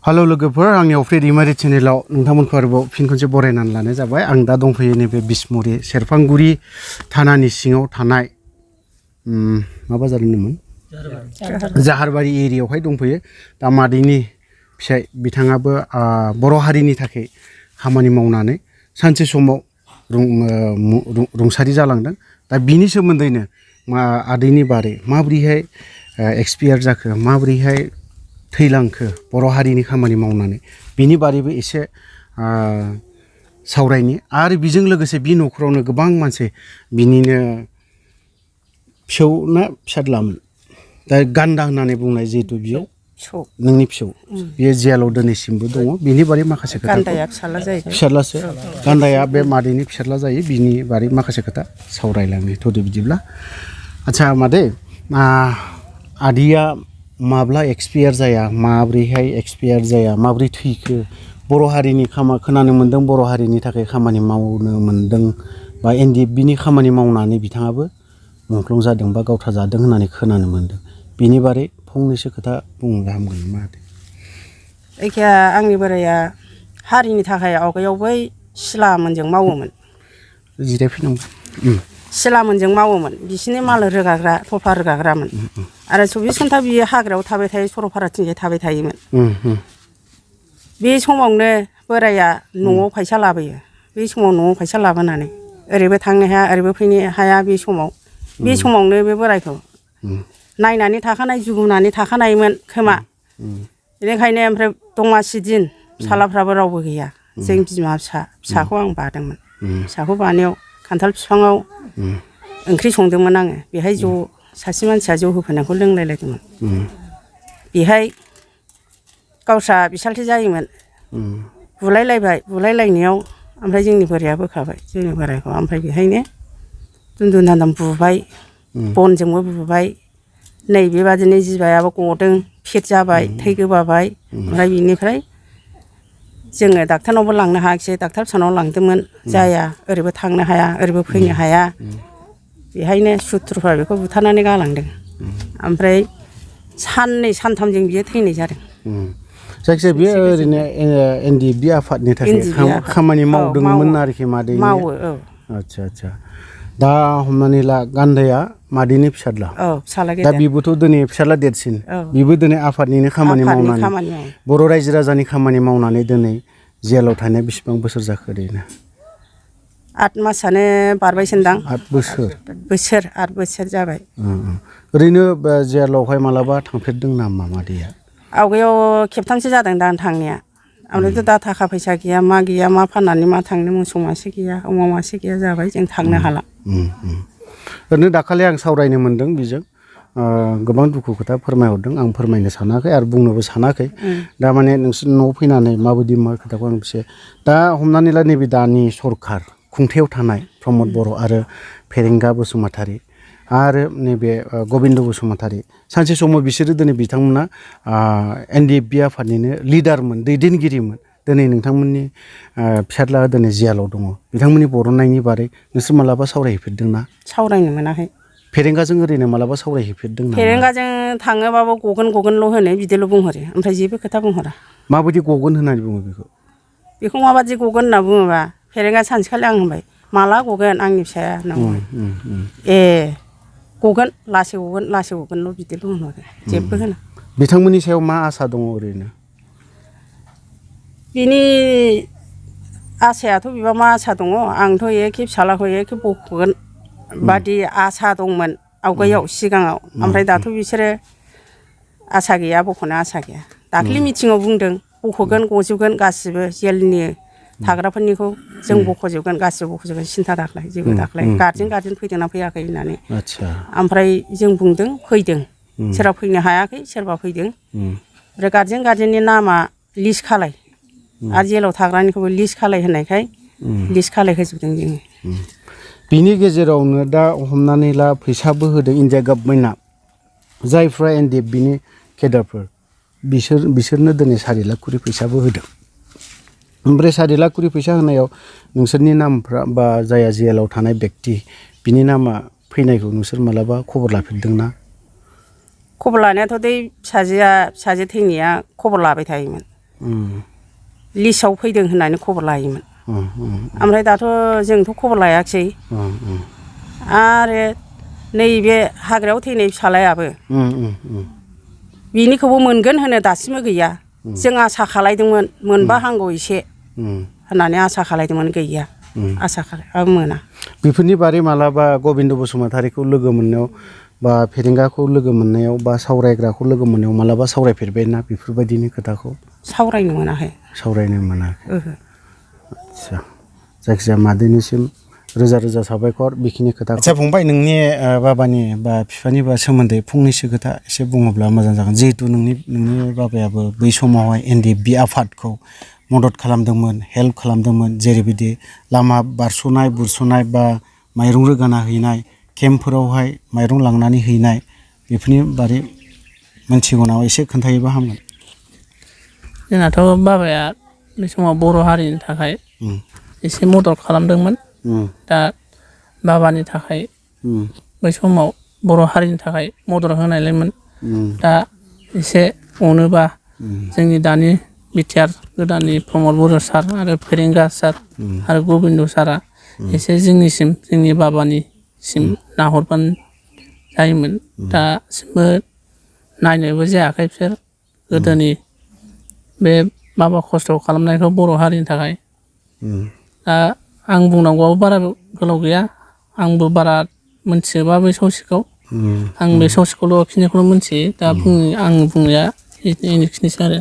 Hello लोगोफोर आंनि अफ्रिद इमारि चेनेलाव नोंथांमोनखौ आरोबाव फिन खनसे बरायनानै लानाय जाबाय आं दा दंफैयो नैबे बिसमुरि सेरफांगुरि थानानि सिङाव थानाय मा बाजार होनोमोन जाहारबारि एरियायावहाय दंफैयो दा मादैनि फिसाय बिथाङाबो बर' हारिनि थाखाय खामानि मावनानै सानसे समाव रुंसारि जालांदों दा बिनि सोमोन्दैनो आदैनि बारै माबोरैहाय एक्सपायार जाखो माबोरैहाय थैलांखो बर' हारिनि खामानि मावनानै बिनि बारैबो एसे सावरायनि आरो बेजों लोगोसे बि न'खरावनो गोबां मानसि बिनिनो फिसौ ना फिसाज्लामोन दा गान्दा होननानै बुंनाय जिहेतु बियो नोंनि फिसौ बियो जेलाव दिनैसिमबो दङ बिनि बारै माखासे खोथा गान्दाया फिसाला जायो फिसाज्लासो गान्दाया बे मादैनि फिसाज्ला जायो बिनि बारै माखासे खोथा सावरायलांनि थ'दो बिदिब्ला आच्छा मादै आदैया माब्ला एक्सपायार जाया माब्रैहाय एक्सपायार जाया माब्रै थैखो बर' हारिनि खोनानो मोन्दों बर' हारिनि थाखाय खामानि मावनो मोन्दों बा एनडिएफबिनि खामानि मावनानै बिथाङाबो मुंख्लं जादों बा गावथारजादों होननानै खोनानो मोन्दों बिनि बारै फंनैसो खोथा बुंनो हामगोन मादै जायखिया आंनि बोराया हारिनि थाखाय आवगायाव बै सिलामोनजों मावोमोन जिरायफैनांगौ सिलामोनजों मावोमोन बिसिनि माल रोगाग्रा थफ्ला रोगाग्रामोन आरो 24 घन्टा बियो हाग्रायाव थाबाय थायो सरलपाराथिंजाय थाबाय थायोमोन बे समावनो बोराया न'आव फैसा लाबोयो बे समाव न'आव फैसा लाबोनानै ओरैबो थांनो हाया ओरैबो फैनो हाया बे समावनो बे बोरायखौ नायनानै थाखानाय जुगुनानै थाखानायमोन खोमा बेनिखायनो ओमफ्राय दमासि दिन फिसालाफ्राबो रावबो गैया जों बिमा फिसाखौ आं बादोंमोन फिसाखौ बानायाव खान्थाल बिफाङाव ओंख्रि संदोंमोन आङो बेहाय ज' सासे मानसिया जौ होफैनायखौ लोंलायलायदोंमोन बेहाय गावस्रा बिसालथि जायोमोन बुलायलायनायाव ओमफ्राय जोंनि बोराया बोखाबाय जोंनि बोरायखौ ओमफ्राय बेहायनो दुम दाम बुबाय बनजोंबो बुबाय नै बेबादिनो जिबायाबो गदों फिट जाबाय थै गोबाबाय ओमफ्राय बिनिफ्राय जोङो डाक्टारनावबो लांनो हायाखिसै डाक्टार फिसानाव लांदोंमोन जाया ओरैबो थांनो हाया ओरैबो फैनो हाया बेहायनो सुथुरफ्रा बेखौ बुथारनानै गालांदों ओमफ्राय साननै सानथामजों बियो थैनाय जादों जायखिजाया बियो ओरैनो एनडिएफबि आफादनि थाखाय खामानि मावदोंमोन आरोखि मादै मावो औ आच्छा दा हमनानै ला गान्दाया मादैनि फिसाज्ला औ फिसाला दा बिबोथ' दिनै फिसाज्ला देरसिन बिबो दिनै आफादनिनो खामानि मावनानै बर' रायजो राजानि खामानि मावनानै दिनै जेलाव थानाया बेसेबां बोसोर जाखो ओरैनो 8 मासानो बारबायसोनदां 8 बोसोर जाबाय ओरैनो जेलावहाय मालाबा थांफेरदों नामा मादैया आवगायाव खेबथामसो जादों दा थांनाया ओमफ्रायथ' दा थाखा फैसा गैया मा फाननानै मा थांनो मोसौ मासे गैया अमा मासे गैया जाबाय जों थांनो हाला ओरैनो दाखालि आं सावरायनो मोन्दों बिजों गोबां दुखु खोथा फोरमायहरदों आं फोरमायनो सानाखै आरो बुंनोबो सानाखै दा माने नोंसोर न'आव फैनानै माबायदि मा खोथाखौ आं एसे दा हमनानै ला नैबे दानि सरखार खुंथायाव थानाय प्रमद बर' आरो फेरेंगा बसुमतारी आरो नैबे गबिन्द बसुमतारी सानसे समाव बिसोरो दिनै बिथांमोना एनडिएफबि आफादनिनो लिडारमोन दैदेनगिरिमोन दिनै नोंथांमोननि फिसाज्ला दिनै जेलाव दङ बिथांमोननि बरननायनि बारै नोंसोर मालाबा सावरायहैफेरदोंना सावरायनो मोनाखै फेरेंगाजों ओरैनो मालाबा सावरायहैफेरदों नामा फेरेंगाजों थाङोबाबो गगोनल' होनो बिदिल' बुंहरो ओमफ्राय जेबो खोथा बुंहरा माबायदि गगोन होननानै बुङो बेखौ माबायदि गगोन होनना बुङोबा फेरेंगा सानसेखालि आं होनबाय माला गगोन आंनि फिसाया होनना बुंबाय गगोन लासै गगोनल' बिदिल' होनहरो जेबो होना बिथांमोननि सायाव मा आसा दङ ओरैनो बिनि आसायाथ' बिबा मा आसा दङ आंथ' एखे फिसालाखौ एखे बख'गोन बादि आसा दंमोन आवगायाव सिगाङाव ओमफ्राय दाथ' बिसोरो आसा गैया बख'नो आसा गैया दाख्लि मिटिङाव बुंदों बख'गोन गजोबगोन गासिबो जेलनि थाग्राफोरनिखौ जों बख'जोबगोन गासिबो बख'जोबगोन सिन्था दाख्लाय जेबो दाख्लाय गार्जेन फैदोंना फैयाखै होननानै ओमफ्राय जों बुंदों फैदों सोरबा फैनो हायाखै सोरबा फैदों ओमफ्राय गार्जेननि नामा लिस्ट खालाय आरो जेलाव थाग्रानिखौबो लिस्ट खालाय होननायखाय लिस्ट खालाय होजोबदों जोङो बिनि गेजेरावनो दा हमनानै ला फैसाबो होदों इन्डिया गभर्नमेन्टआ जायफ्रा एनडिएफबिनि केडारफोर बिसोरनो दिनै 4 लाख करि फैसाबो होदों ओमफ्राय 4 लाख करि फैसा होनायाव नोंसोरनि नामफ्रा बा जाया जेलाव थानाय बेक्ति बिनि नामा फैनायखौ नोंसोर मालाबा खबर लाफेरदोंना खबर लानायाथ' दै फिसाजो थैनाया खबर लाबाय थायोमोन लिस्टआव फैदों होननानै खबर लायोमोन ओमफ्राय दाथ' जोंथ' खबर लायाखिसै आरो नैबे हाग्रायाव थैनाय फिसालायाबो बिनिखौबो मोनगोन होनो दासिमबो गैया जों आसा खालायदोंमोन मोनबा हामगौ एसे होननानै आसा खालायदोंमोन गैया आसा खालायबाबो मोना बेफोरनि बारै मालाबा गबिन्द बसुमतारीखौ लोगो मोननायाव बा फेरेंगाखौ लोगो मोननायाव बा सावरायग्राखौ लोगो मोननायाव मालाबा सावरायफेरबायना बेफोरबायदिनि खोथाखौ सावरायनो मोनाखै आदसा जायखिजाया मादैनिसिम रोजा रोजा साबायखर बेखिनि खोथा आदसा फंबाय नोंनि बाबानि बा बिफानि बा सोमोन्दै फंनैसो खोथा एसे बुङोब्ला मोजां जागोन जिहेथु नोंनि बाबायाबो बै समावहाय NDFB आफादखौ मदद खालामदोंमोन हेल्प खालामदोंमोन जेरैबायदि लामा बारस'नाय बुरस'नाय बा माइरं रोगाना हैनाय केम्पफोरावहाय माइरं लांनानै हैनाय बेफोरनि बारै मोनथिगौ नामा एसे खोन्थायोबा हामगोन जोंनाथ' बाबाया बे समाव बर' हारिनि थाखाय एसे मदद खालामदोंमोन दा बाबानि थाखाय बै समाव बर' हारिनि थाखाय मदद होनायलायमोन दा एसे अनोबा जोंनि दानि बिटिआर गोदाननि प्रमद बर' सार आरो फेरेंगा सार आरो गबिन्द सारा एसे जोंनिसिम जोंनि बाबानिसिम नाहरबानो जायोमोन दासिमबो नायनोबो जायाखै बिसोर गोदोनि बे माबा खस्थ' खालामनायखौ बर' हारिनि थाखाय दा आं बुंनांगौआबो बारा गोलाव गैया आंबो बारा मोनथिजोबा बे ससेखौ आं बे ससेखौल' खिनिखौल' मोनथियो दा आं बुंनाया बेखिनिसै आरो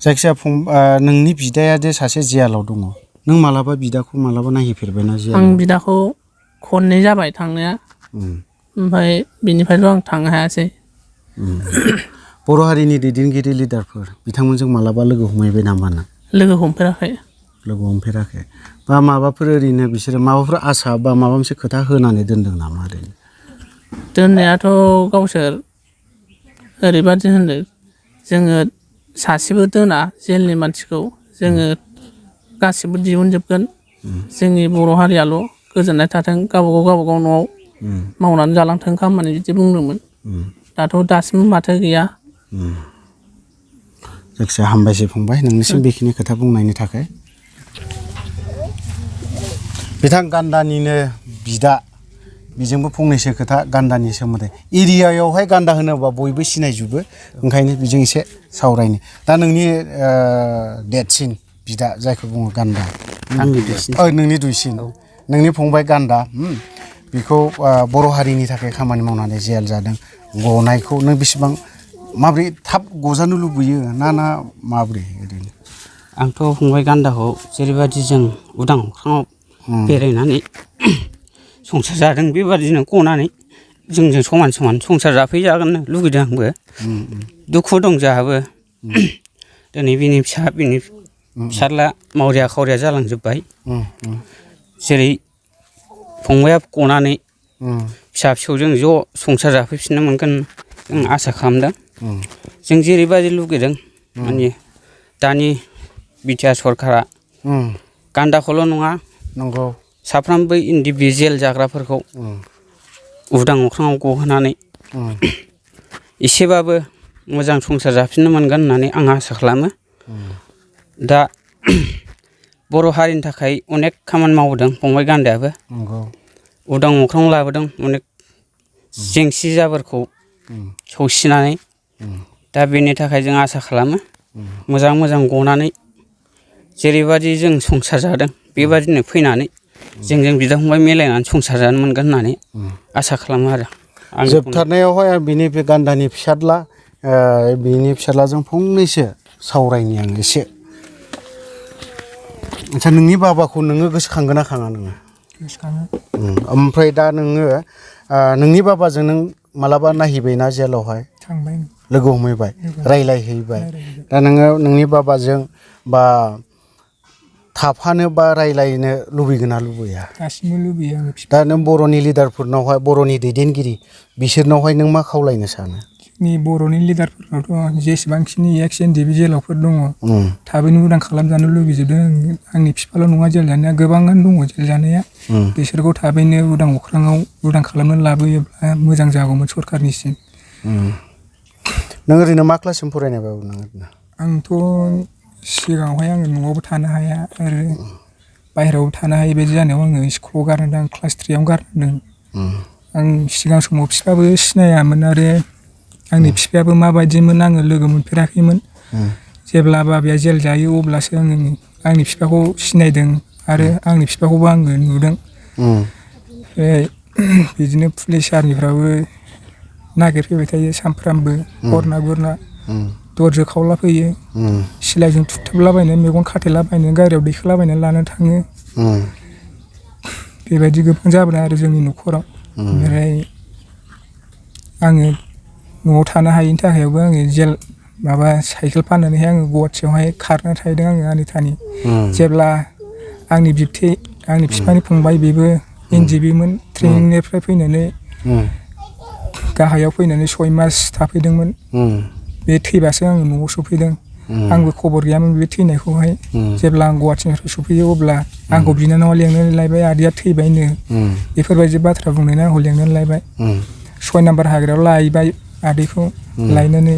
जायखिजाया नोंनि बिदाया जे सासे जियालाव दङ नों मालाबा बिदाखौ मालाबा नायहैफेरबायना जियालाव आं बिदाखौ खननै जाबाय थांनाया ओमफ्राय बिनिफ्रायथ' आं थांनो हायासै बर' हारिनि दैदेनगिरि लिडारफोर बिथांमोनजों मालाबा लोगो हमहैबाय नामा नों लोगो हमफेराखै बा माबाफोर ओरैनो बिसोरो माबाफोर आसा बा माबा मोनसे खोथा होनानै दोनदों नामा ओरैनो दोननायाथ' गावसोर ओरैबादि होनदों जोङो सासेबो दोना जेलनि मानसिखौ जोङो गासिबो दिहुनजोबगोन जोंनि बर' हारियाल' गोजोननाय थाथों गावबागाव न'आव मावनानै जालांथों खामानि बिदि बुंदोंमोन दाथ' दासिमबो माथो गैया जायखिजाया हामबायसै फंबाय नोंनिसिम बेखिनि खोथा बुंनायनि थाखाय बिथां गान्दानिनो बिदा बेजोंबो फंनैसो खोथा गान्दानि सोमोन्दै एरियायावहाय गान्दा होनोबा बयबो सिनायजोबो ओंखायनो बेजों एसे सावरायनो दा नोंनि देरसिन बिदा जायखौ बुङो गान्दा नोंनि दुइसिन नोंनि फंबाय गान्दा बेखौ बर' हारिनि थाखाय खामानि मावनानै जेल जादों गनायखौ नों बेसेबां माब्रै थाब गजानो लुबैयो ना माब्रै ओरैनो आंथ' फंबाय गान्दाखौ जेरैबायदि जों उदां अख्राङाव बेरायनानै संसार जादों बेबादिनो गनानै जोंजों समान संसार जाफैजागोन लुगैदों आंबो दुखु दं जोंहाबो दिनै बिनि फिसाला मावरिया खावरिया जालांजोब्बाय जेरै फंबाया गनानै फिसा फिसौजों ज' संसार जाफैफिननो मोनगोन जों आसा खालामदों जों जेरैबायदि लुगैदों माने दानि बिटिआर सरकारा गान्दाखौल' नङा नंगौ साफ्रोमबो इन्डिभिजुवेल जाग्राफोरखौ उदां अख्राङाव गहोनानै एसेबाबो मोजां संसार जाफिननो मोनगोन होननानै आं आसा खालामो दा बर' हारिनि थाखाय अनेक खामानि मावदों फंबाय गान्दायाबो उदां अख्राङाव लाबोदों अनेक जेंसि जाबोरखौ सौसिनानै दा बेनि थाखाय जों आसा खालामो मोजां गनानै जेरैबायदि जों संसार जादों बेबादिनो फैनानै जोंजों बिदा फंबाय मिलायनानै संसार जानो मोनगोन होननानै आसा खालामो आरो जोबथारनायावहाय बिनि बे गान्दानि फिसाज्ला बिनि फिसाज्लाजों फंनैसो सावरायनि आं एसे आच्छा नोंनि बाबाखौ नोङो गोसोखांगोन ना खाङा नोङो गोसोखाङो ओमफ्राय दा नोङो नोंनि बाबाजों नों मालाबा नायहैबायना जेलावहाय थांबाय लोगो हमहैबाय रायलायहैबाय दा नोङो नोंनि बाबाजों बा थाफानो बा रायलायनो लुबैगोन ना लुबैया दासिमबो लुबैयो आङो दा नों बर'नि लिडारफोरनावहाय बर'नि दैदेनगिरि बिसोरनावहाय नों मा खावलायनो सानो जोंनि बर'नि लिडारफोरनावथ' जेसेबांखिनि एक्स NDFB जेलावफोर दङ थाबैनो उदां खालामजानो लुबैजोबदों आंनि बिफाल' नङा जेल जानाया गोबाङानो दङ जेल जानाया बिसोरखौ थाबैनो उदां अख्राङाव उदां खालामनानै लाबोयोब्ला मोजां जागौमोन सरखारनिसिम नों ओरैनो मा क्लाससिम फरायनाय बाबु नों आंथ' सिगाङावहाय आङो न'आवबो थानो हाया आरो बाहेरायावबो थानो हायै बायदि जानायाव आङो स्कुलाव गारनांदों, क्लास 3 गारनांदों। आं सिगां समाव बिफाबो सिनायामोन आरो आंनि बिफायाबो माबायदिमोन आङो लोगो मोनफेराखैमोन। जेब्ला बाबाया जेल जायो अब्लासो आङो आंनि बिफाखौ सिनायदों आरो आंनि बिफाखौबो आङो नुदों। बिदिनो पुलिस आर्मिफ्राबो नागिरफैबाय थायो सानफ्रामबो हरना गुरना दरजो खावला फैयो, सिलाइजों थुथाबलाबायनो, मेगन खाथेलाबायनो, गारियाव दैखोलाबायनानै लानो थाङो। बेबायदि गोबां जाबोदों आरो जोंनि न'खराव। ओमफ्राय आङो न'आव थानो हायिनि थाखायबो आङो जेल साइकेल फाननानैहाय आङो गुवाहाटियावहाय खारना थाहैदों आङो आनिथानि। जेब्ला आंनि बिबथै आंनि बिफानि फंबाय बेबो NDB मोन, ट्रेनिंनिफ्राय फैनानै गाहायाव फैनानै 6 मास थाफैदोंमोन। बे थैबासो आङो न'आव सफैदों। आंबो खबर गैयामोन बे थैनायखौहाय। जेब्ला आं गुवाहाटिनिफ्राय सफैयो अब्ला आंखौ बिनानावा लेंनानै लायबाय, आदैया थैबायनो बेफोरबायदि बाथ्रा बुंनानै आंखौ लेंनानै लायबाय। 6 नाम्बार हाग्रायाव लायबाय आदैखौ, लायनानै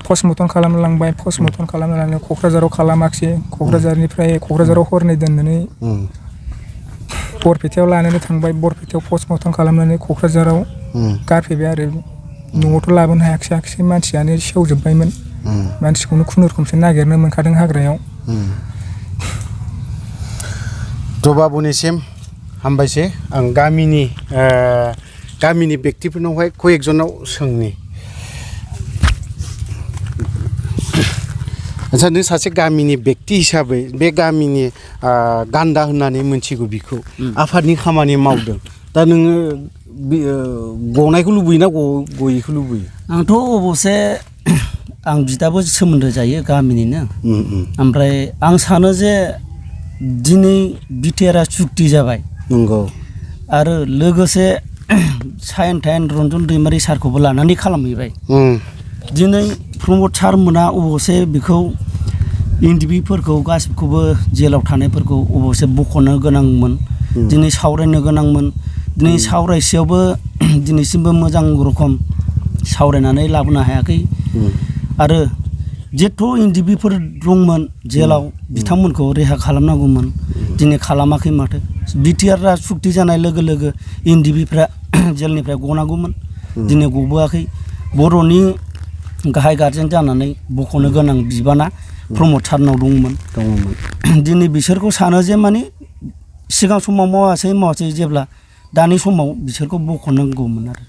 पस्टमर्टम खालामनो लांबाय। पस्टमर्टम खालामनो लांनायाव क'क्राझाराव खालामाखिसै, क'क्राझाराव हरनै दोननानै बरपेटायाव लानानै थांबाय। बरपेटायाव पस्टमर्टम खालामनानै क'क्राझाराव गारफैबाय आरो न'आवथ' लाबोनो हायाखिसै, मानसियानो सेवजोब्बायमोन। मानसिखौनो खुनुरुखुमसो नागिरनो मोनखादों हाग्रायाव। बाबुनिसिम हामबायसै। आं गामिनि बेक्तिफोरनावहाय कयेकजनाव सोंनि। आच्छा, नों सासे गामिनि बेक्ति हिसाबै बे गामिनि गान्दा होननानै मिथिगौ बिखौ आफादनि खामानि मावदों। दा नोङो गनायखौ लुबैयोना गयैखौ लुबैयो? आंथ' अबसे आं बिदाबो सोमोन्दो जायो गामिनिनो। ओमफ्राय आं सानो जे दिनै बिटिआरआ सुक्ति जाबाय। नंगौ। आरो लोगोसे साइन टाइन रन्जन दैमारि सारखौबो लानानै खालामहैबाय। दिनै प्रमद सारमोना अबसे बेखौ NDBफोरखौ गासिबखौबो जेलाव थानायफोरखौ अबसे बख'नो गोनांमोन, दिनै सावरायनो गोनांमोन। दिनै सावरायसेयावबो दिनैसिमबो मोजां रखम सावरायनानै लाबोनो हायाखै। आरो जेथ' NDBफोर दंमोन जेलाव बिथांमोनखौ रेहा खालामनांगौमोन, दिनै खालामाखै माथो। बिटिआरआ सुक्ति जानाय लोगो लोगो NDBफ्रा जेलनिफ्राय गनांगौमोन, दिनै गबोआखै। बर'नि गाहाय गारजेन जानानै बख'नो गोनां बिबाना प्रमद सारनाव दंमोन। दिनै बिसोरखौ सानो जे माने सिगां समाव मावासै जेब्ला दानि समाव बिसोरखौ बख'नांगौमोन आरो।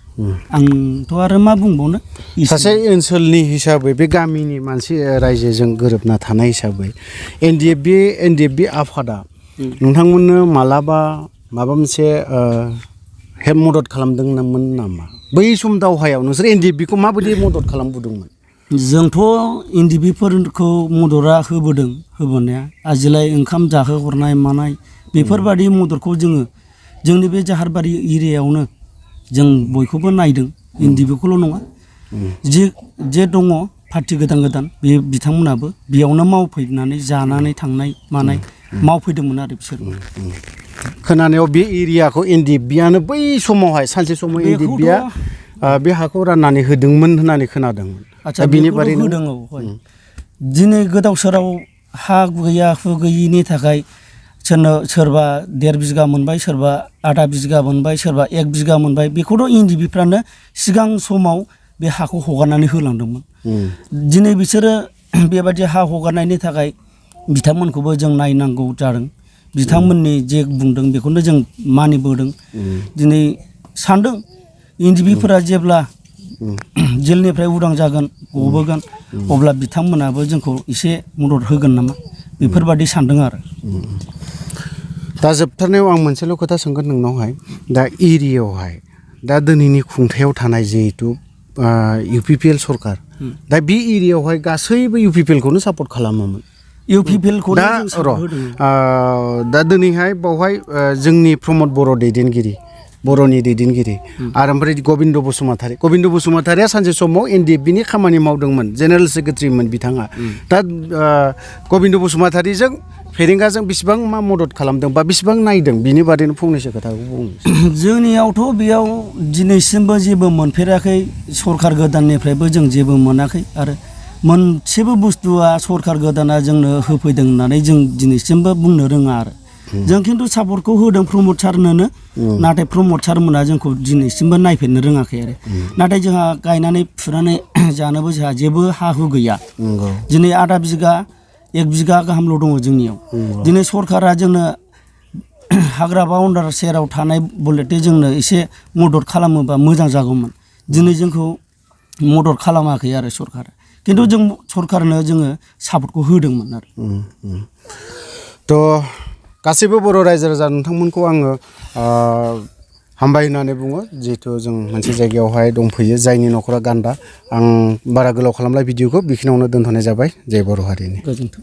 आंथ' आरो मा बुंबावनो। सासे ओनसोलनि हिसाबै, बे गामिनि मानसि रायजोजों गोरोबना थानाय हिसाबै NDB आफादा नोंथांमोननो मालाबा माबा मोनसे मदद खालामदोंमोन नामा? बै सम दावहायाव नोंसोर NDBखौ माबायदि मदद खालामबोदोंमोन? जोंथ' NDBफोरखौ मददा होबोदों, होबोनाया आजिलाय ओंखाम जाहोहरनाय मानाय बेफोरबायदि मददखौ जोङो जोंनि बे जाहारबारि एरियायावनो जों बयखौबो नायदों। NDBखौल' नङा, जे दङ पार्टि गोदान बे बिथांमोनाबो बेयावनो मावफैनानै जानानै थांनाय मानाय मावफैदोंमोन आरो बिसोरबो। खोनानायाव बे एरियाखौ NDBआनो बै समावहाय सानसे समाव NDBआ बे हाखौ राननानै होदोंमोन होननानै खोनादोंमोन। आच्छा, बेखौथ' होदों। दिनै गोदाव सोराव हा गैया हु गैयिनि थाखाय सोरबा 1.5 बिगा मोनबाय, सोरबा आधा बिगा मोनबाय, सोरबा 1 बिगा मोनबाय। बेखौथ' NDBफ्रानो सिगां समाव बे हाखौ हगारनानै होलांदोंमोन। दिनै बिसोरो बेबायदि हा हगारनायनि थाखाय बिथांमोनखौबो जों नायनांगौ जादों। बिथांमोननि जे बुंदों बेखौनो जों मानिबोदों। दिनै सानदों NDBफोरा जेब्ला जेलनिफ्राय उदां जागोन, गबोगोन, अब्ला बिथांमोनाबो जोंखौ एसे मदद होगोन नामा, बेफोरबादि सानदों आरो। दा जोबथारनायाव आं मोनसेल' खोथा सोंगोन नोंनावहाय। दा एरियायावहाय दा दिनैनि खुंथायाव थानाय जिहेथु UPPL सरकार, दा बे एरियायावहाय गासैबो UPPLखौनो सापर्ट खालामोमोन। UPPLखौनो जों सापर्ट होदों। दा दिनैहाय बावहाय जोंनि प्रमद बर' बर'नि दैदेनगिरि आरो ओमफ्राय गबिन्द बसुमतारिया सानसे समाव NDBनि खामानि मावदोंमोन, जेनेरेल सेक्रेटारिमोन बिथाङा। दा गबिन्द बसुमतारिजों फेरेंगाजों बेसेबां मा मदद खालामदों बा बेसेबां नायदों, बिनि बादैनो फंनैसो खोथाखौ बुंनो। जोंनियावथ' बेयाव दिनैसिमबो जेबो मोनफेराखै, सरकार गोदाननिफ्रायबो जों जेबो मोनाखै। आरो मोनसेबो बुस्थुआ सरखार गोदाना जोंनो होफैदों होननानै जों दिनैसिमबो बुंनो रोङा आरो जों खिन्थु सापर्टखौ होदों प्रमद सारनोनो नाथाय प्रमद सारमोना जोंखौ दिनैसिमबो नायफेरनो रोङाखै आरो नाथाय जोंहा गायनानै फुनानै जानोबो जोंहा जेबो हा हु गैया दिनै आधा बिगा 1 बिगा गाहामल' दङ जोंनियाव दिनै सरखारा जोंनो हाग्रा बाउन्डार सेराव थानाय बलेथे जोंनो एसे मदद खालामोबा मोजां जागौमोन दिनै जोंखौ मदद खालामाखै आरो सरखारा खिन्थु जों सरखारनो जोङो सापर्टखौ होदोंमोन आरो थ' गासैबो बर' रायजो राजा नोंथांमोनखौ आङो हामबाय होननानै बुङो जिहेथु जों मोनसे जायगायावहाय दंफैयो जायनि न'खरा गान्दा आं बारा गोलाव खालामला भिडिअखौ बेखिनियावनो दोनथ'नाय जाबाय जय बर' हारिनि गोजोन्थों